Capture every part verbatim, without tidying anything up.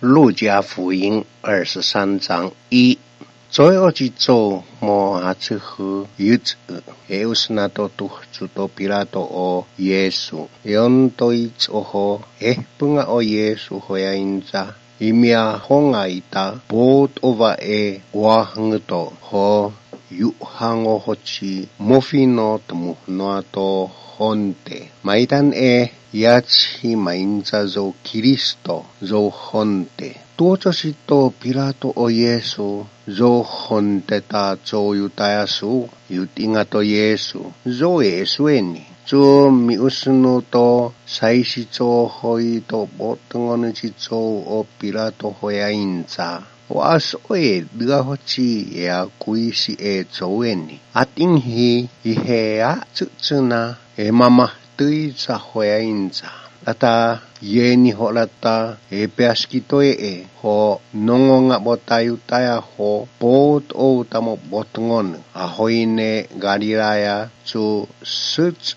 路加福音二十三章一，最后去做么还吃喝日子，也有是那多多主多比拉多哦耶稣，用多一做吼，诶，不啊哦耶稣回应着，伊面红啊伊ta，不over诶，我很多吼。 Yu hango hochi mofino tmu noa to honte. Maitan e yachi mainza zo Kiristo zo honte. Tuocho sito Pilato o Yesu zo honte ta cho yutaya su, yutinga to Yesu zo e sueni. Cho mi usunu to saisi cho hoi to bot ngonu chi cho o Pilato hoya inza. Wa so e dua hochi e a kuisi e cho eni. Ating hi ihe a chuchuna e mama tui za hoya inza. Ata ye ni ho lata e peaskito e e ho nongo nga bota yutaya ho bot o tamo bot ngon. A hoine Galilaya chu süch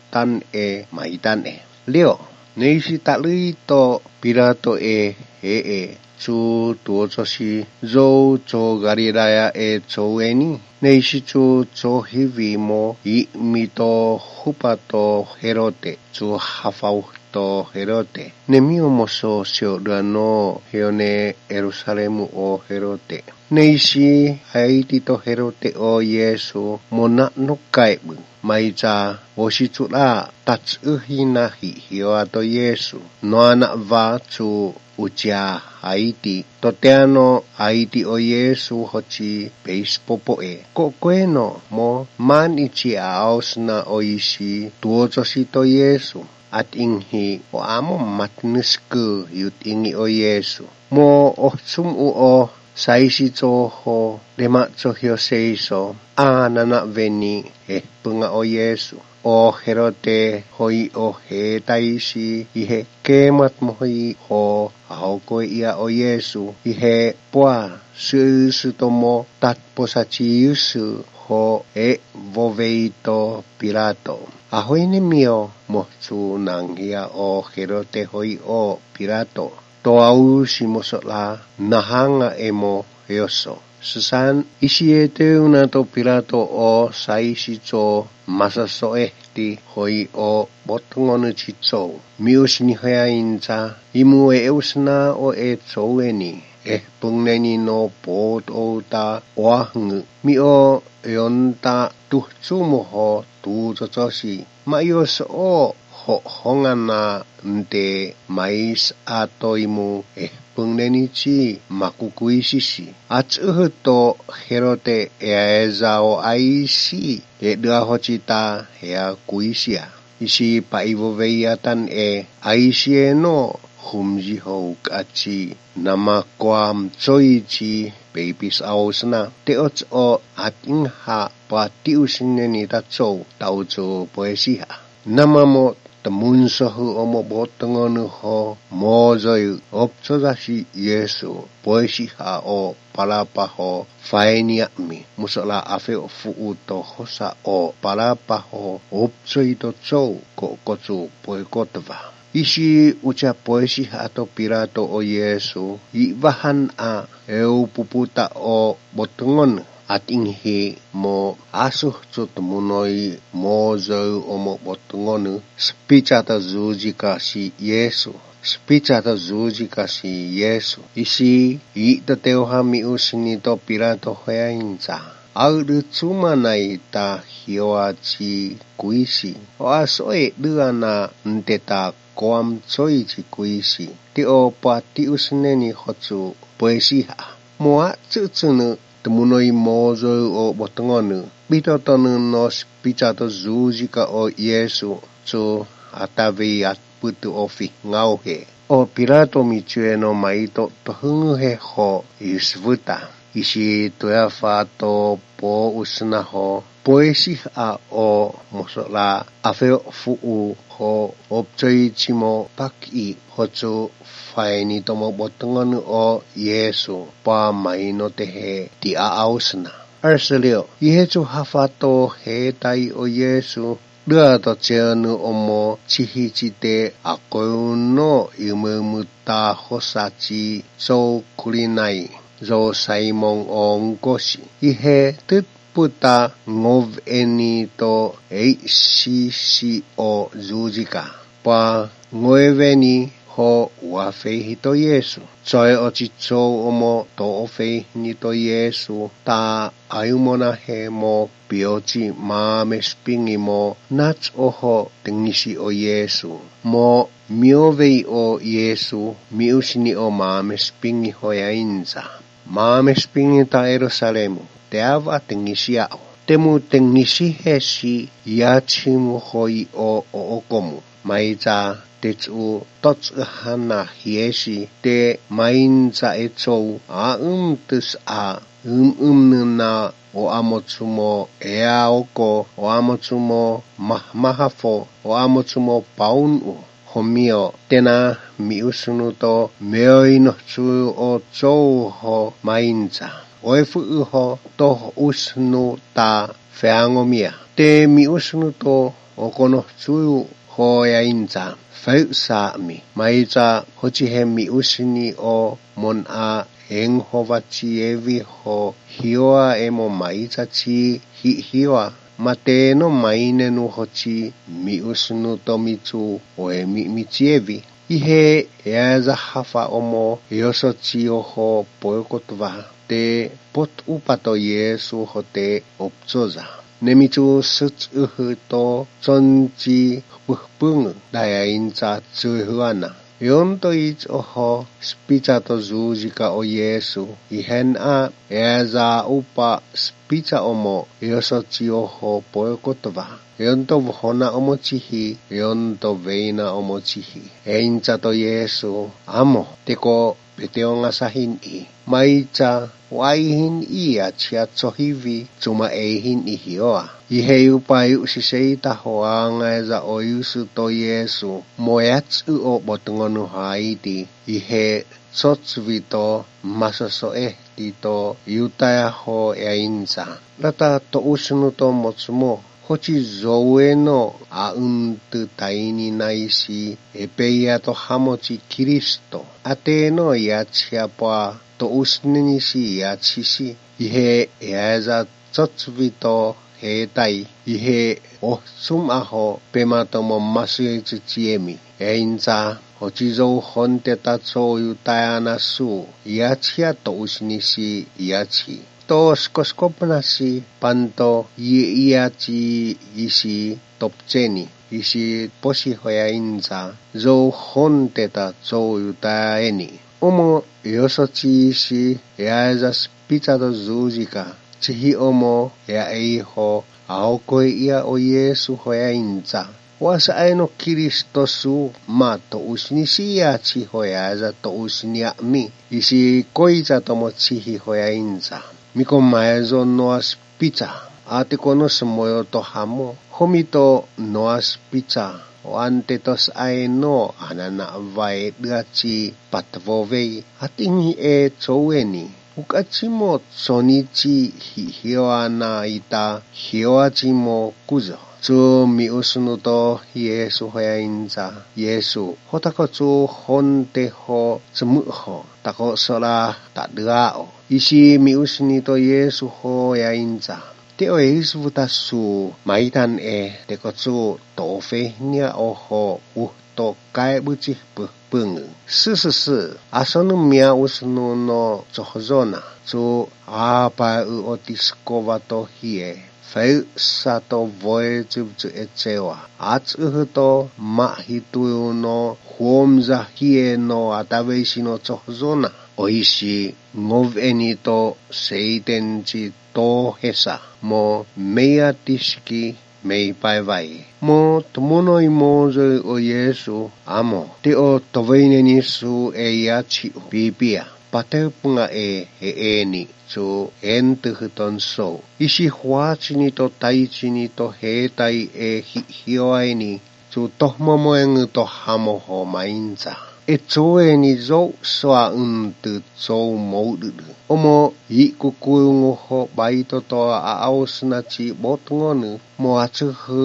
tan e maitan e. Leo, neisi talui to Pilato e he e chu tuo cho si zo cho Galilaya e cho eni. Neisi chu cho hivi mo i mi to hupa to Herode chu hafau to Herode. Nemi omoso sio duano heone Jerusalem o Herode. Neisi aiti to Herode o Yesu mona nukai bu. Maicha oshi chula tachü hina hi hioa to Yesu. Noana va chu uchia aiti. Toteano aiti o Yesu hochi peis popo e. Kokweno mo man ichi a ausna o isi tuo cho si to Yesu. Ating hi o amo matnusku yutingi o Yesu. Mo o chum u o saisi cho ho dema cho hio seiso a nana veni e punga o Yesu. O Herode hoi o he taisi ihe kemat mo hoi ho aho ko ia o Yesu ihe pua sü sü tomo tat posa chi yusü ho e vovei to Pilato. Ahoine mio mo chu nang hia o Herode hoi o Pilato. To au si mo so la nahanga e mo yoso. Süsan isi e teuna to Pilato o saisi cho masa so e ti hoi o bot ngonu chi cho. Mi usni hea inza imu e usna o e cho eni. E pungneni no pot o ta oa hngü. Mi o yon ta tu chu mo ho tu cho cho si. Ma yo so o ho honga na nte mais a toi mu e pungneni chi makukui sisi. A chühü to Herode e a e za o a isi e dua ho chi ta he a kui sia. Isi pa ivo veia tan e a isi e no humji ho ka chi nama kuam choi chi pepis ausna. Te o cho ating ha pa ti usneni ta cho tau cho poesi ha. Nama mo tmunso hü omo bot ngonu ho mo zoi opcho za si Yesu poisi ha o palapa ho faini ami musola afe fu u to hosa o palapa ho opchoi to cho ko kochu poiko tva. Isi ucha poisi ha to Pilato o Yesu i vahan a eu puputa o bot ngonu. Ating hi mo asu chut munoi mo zeu omo bot ngonu spicha ta zuji ka si Yesu. Spicha ta zuji ka si Yesu. Isi i ta teu ha mi usni to Pilato hoya inza. Au du chuma nai ta hioa chi kuisi. O aso e du ana nte ta koam choi chi kuisi. Ti o pa ti usneni hochu poesi ha. Moa chüchünü tümunoi mo zoi o botngonü pitotonü nos pichato zuzika o Yesu chu atavei atpütü o fi ngao he. O Pilato mi chue no maito tohüngü he ho yusvüta. Isi tuyafa to po usüna ho poesi a o mosola afe fu u ho opchoi chimo pak i ho chu faini tomo botngonü o Yesu pa maino tehe ti a ausüna. Arsülio, ihe chu hafa to he tai o Yesu Lüato ceo nü omo chihi chite akoyu no imü müta hosa chi cho khulinai, zo Simon o nkoshi. Ihe tütpüta ngov eni to eishi shi o zuzika. Pua ngoeveni ho wa fehi to Yesu. Choi ochi cho omo to o fehi ni to Yesu ta ayumona he mo piochi ma mespingi mo nach oho tingishi o Yesu. Mo miovei o Yesu miusini o ma mespingi ho ya inza. Ma mespingi ta Yerusalemu, te ava tingishi a o. Te mu tingishi he shi ya chi mu hoi o o okomu. Maitsa te chu to chü hana hie shi te mainza e cho a um tüs a um um nü na o amo chumo e a oko o amo chumo mahmahafo o amo chumo paun u. Homio tena mi usunu to meoi no chu o cho ho mainza. Oi fu u ho to usunu ta feangomia. Te mi usunu to o kono chu ho ya inza. Feu sa mi. Maitsa ho chi he mi usini o mon a eng ho va chi evi ho hioa emo maitsa chi hi hioa. Mate no maine nu hochi mi usunu to mi chu o emi mi chievi. Ihe eza hafa omo yoso chi oho poe kotva te pot upato Yesu hote opchoza. Nemi chu süch ühü to chon chi pühpüngü daya inza chühüana. Yonto ich oho spicha to zu jika o Yesu, ihen a eza upa spicha omo yoso chi oho poe kotva. Yonto vhona omo chihi, yonto veina omo chihi. Eincha to Yesu, amo, teko peteo nga sa hin i. Maitsa, wai hin i a chia chohivi, chuma ei hin i hioa. Ihe yu pa yu shisei ta hoa nga eza o yu su to Yesu, moyats u o botngonu haiti, ihe chotsvito, masoso e. Tito Yutaya ho ya inza. Lata to usunu to mochumo. Hochi zowe no a untü taini naisi epeya to hamochi Kiristo. Ate no ya chiapua to usnini si ya chisi. Ihe ya eza chotsvito he tai. Ihe o sum aho pema tomo masue chichiemi. Ya inza. Hochizo honte ta cho Yutaya na su, ya chia to usini si ya chi. To skoskopna si panto ye ya chi isi topcheni, isi posi hoya inza, zo honte ta cho Yutaya eni. Omo yoso chi si ya eza spicha to zuzika, chihi omo ya ei ho, ao koi ya o Yesu hoya inza. Wasa aino Kiristo su ma to usini si ya chi hoya za to usini a mi. Isi koi za tomo chihi hoya inza. Miko maye zo noa spicha. Ati kono sumoyo to hamo. Homi to noa spicha. O ante to sa aino anana vae dua chi patvo vei. Ati ngi e choweni. Ukachimo choni chi hi hioa na ita hioa chimo kuzo. Chu mi usunu to Yesu hoya inza. Yesu hotako chu honte ho chümü ho. Tako sola ta dua o. Isi mi usuni to Yesu hoya inza. Te o Yesu vuta su maitan e teko chu to fe nia o ho u to kai buchi pü püngü. Süsüsü, asonu mia usunu no chohozona, chu apa ü otiskova to hie, feu sa to voe chüvchü echewa, achühü to ma hi tuyu no huom za hie no atavei si no chohozona. Oishi, ngov eni to seiten chi to hesa, mo meya tishiki mei pai vai. Mo tümonoi mo zü o Yesu amo. Te o toveineni su e ya chi u pipia. Pate punga e he e ni chu en tühüton so. Ishi hua chini to tai chini to he tai e hi hioai ni chu tohmomo engü to hamo ho mainza. Etsoe ni zo sua ntü tsou mo dü dü. Omo yi kuku ngo ho bai toto a au sna chi bot ngo nü mo a chü hü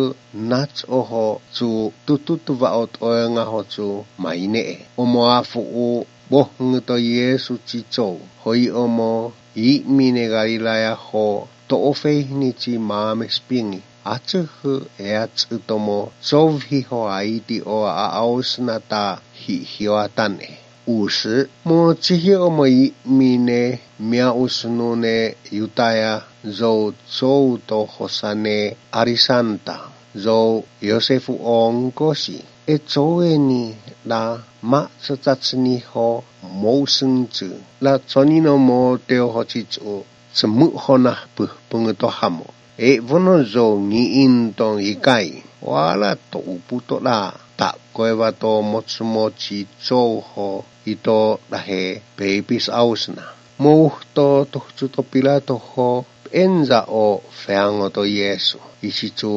nach o ho chu tutu tuva ot o nga ho chu mai ne. Omo a fu u bo ngü to Yesu chi tsou. Hoi omo yi mi ne Galilaya ho to o fe ni chi ma me spingi. A chü hü e a chü tomo, tsov hi ho a iti o a aus na ta hi hio a tan e. U sü, mo chi hi o mo yi mi ne, mia u sü nu ne, Yutaya, zo tsou to hosa ne, Arisanta, zo Yosefu o nko si, e tsou e ni, la, ma tsü tsa tsü ni ho, mo u sü ntsü, la tsoni no mo teo ho chi tsü, tsü mu ho na pü, pü ngü to ha mo. E vono zo ngi in tong yi kai, wa la to u pu to la, ta koi va to mo tsü mo chi tsou ho, i to la he, pe pis aus na. Mo to to chu to pila to ho, enza o feango to Yesu, i chi chu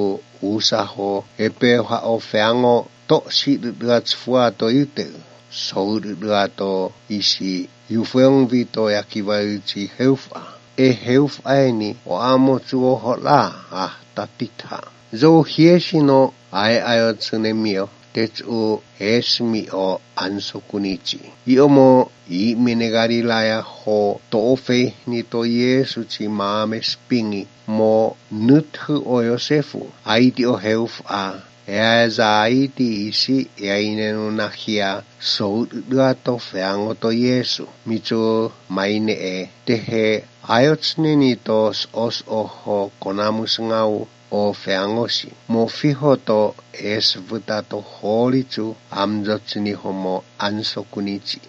u sa ho, e pe ha o feango, to si dü dü a chü fua to yu te, so dü dü a to i si, yu feong vi to ya ki va yu chi heu fa. E heu fa e ni, o a mo chu o ho la, a ta ti tha. Zo hie si no, ai ai o chü ne mi o, te chu e sü mi o an so ku ni chi. I o mo, yi mi ne Galilaya ho, to o fe ni to Yesu chi ma me spingi, mo nü thü o Yosefu, ai ti o heu fa. E a za a yi ti i si e a yi ne nu na hia, so dü dü a to feango to Yesu, mi chu mai ne e, te he, ayo chü ne ni to s o s o ho kona mu sü nga u, o feango si, mo fi ho to e sü vü ta to ho li chu, am zo chü ni ho mo an so ku ni chi.